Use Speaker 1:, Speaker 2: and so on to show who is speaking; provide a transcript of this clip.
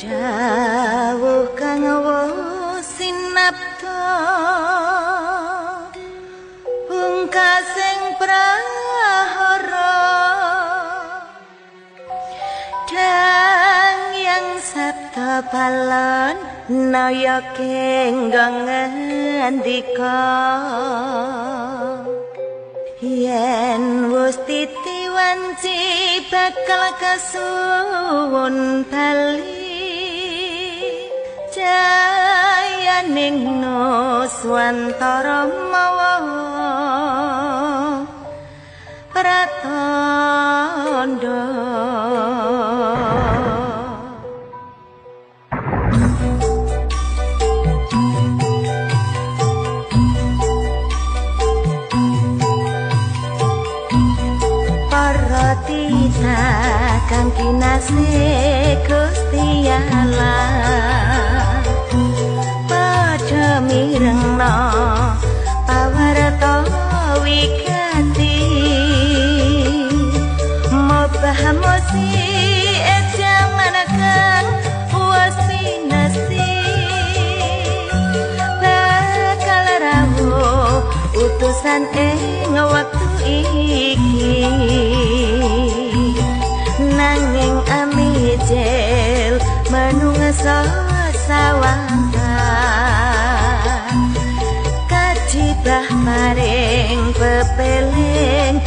Speaker 1: Dawuh kang sinapta pungkasing prahara dang yang sabda balon naya kenggo ngendika yen wis titi wanci bakal kasuwun bali jayaning nuswantara mawa pratandha. Para tita kang kinasih Gusti Allah padha mirengna pawarta wigati mobah mosi jaman kang wis pinasti bakal rawuh utusan ing wektu iki nanging amijel menungso sawangka kajibah maring pepeling